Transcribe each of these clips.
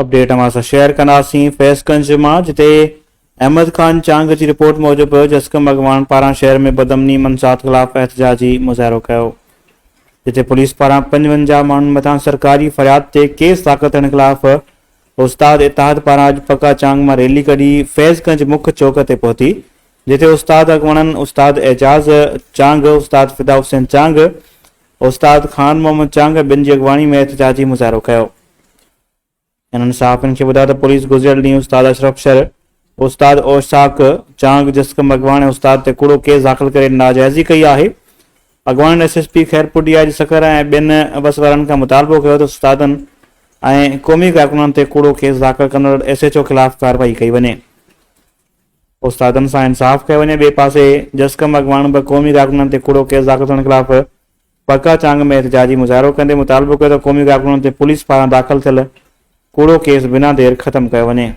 Update اوهان سان share ڪنداسين فيض گنج مان جتي احمد خان چانگ جي رپورٽ موجب جسقم اڳواڻ پاران شهر ۾ بدامني منشيات خلاف احتجاجي مظاهرو ڪيو جتي پوليس پاران 55 ماڻهن مٿان سرڪاري فرياد تي ڪيس داخل ٿيڻ خلاف استاد اتحاد پاران اڄ پڪا چانگ مان ريلي ڪڍي فيض گنج مک چوڪ تي پهتي جتي استاد اڳواڻن استاد اعجاز چانگ، استاد فدا حسين چانگ، استاد خان محمد چانگ ۽ ٻين جي اڳواڻي ۾ احتجاجي مظاهرو ڪيو. هنن صحافين کي ٻڌايو ته پوليس گذريل ڏينهن استاد اشرف شر، استاد اوشاق چانگ، جسقم اڳواڻ ۽ استاد تي ڪوڙو ڪيس داخل ڪري ناجائزي ڪئي آهي. اڳواڻن S S P Khairpur, D I G Sukkur ۽ ٻين وس وارن کان مطالبو ڪيو ته استادن ۽ قومي ڪارڪنن تي ڪوڙو ڪيس داخل ڪندڙ ايس ايڇ او خلاف ڪارروائي ڪئي وڃي. استادن سان انصاف ڪيو وڃي. ٻئي پاسي جسقم اڳواڻ به قومي ڪارڪنن تي ڪوڙو ڪيس داخل ٿيڻ خلاف پڪا چانگ ۾ احتجاجي مظاهرو ڪندي مطالبو ڪيو ته قومي ڪارڪنن تي پوليس پاران داخل ٿيل ڪوڙو ڪيس بنا دير ختم ڪيو وڃي.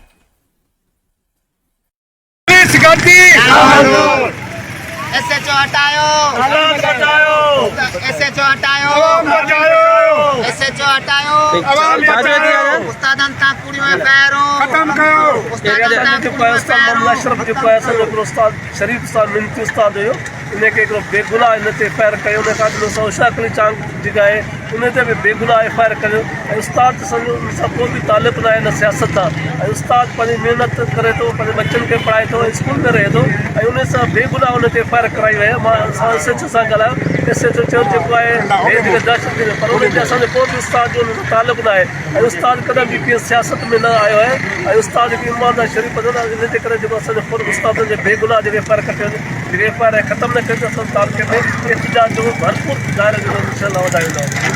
پوليس گردي ايس ايڇ او هٽايو عوام بچايو ايس ايڇ او هٽايو عوام بچايو ايس ايڇ او هٽايو عوام بچايو استادن تان ڪوڙيون ايف I آرون ختم ڪيو استادن تان جيڪو آهي ڪوڙيون ايف استاد I Muhammad آرون اشرف جيڪو آهي اسان جو هڪڙو استاد شريف استاد محنتي استاد هيو ان کي هڪڙو بيگناهه ان تي ايف I R ڪيو ان کان اڳ ۾ اشراق علي چانگ جيڪا آهي ان تي به بيگناهه ايف I R ڪيو ۽ استاد سان ان سان ڪو به تعلق ناهي نه سياست سان ۽ استاد پنهنجي محنت ڪري ٿو پنهنجي ٻچن کي پڙهائي ٿو ۽ اسڪول ۾ رهي ٿو ۽ ان سان بيگناهه ان تي ايف I R ڪرائي وئي آهي مان اسان ايس ايڇ او سان ڳالهايو ايس ايڇ او چيو جيڪو آهي هي جيڪا دهشتگرد پر ان تي اسان جو ڪو به استاد جو ان سان تعلق ناهي ۽ استاد ڪڏهن به ڪنهن سياست ۾ نه آيو آهي ۽ استاد هڪ ايماندار شريف هجن ۽ ان جي ڪري جيڪو اسان جو خود استادن جي بيگناهه جيڪي ايف I R ڪٽيو وڃي جيڪي ايف I R ختم نه ڪيو ته اسان تعلقي ۾ احتجاج جو ڀرپور دائرو جيڪو انشاء الله وڌائي وينداسين.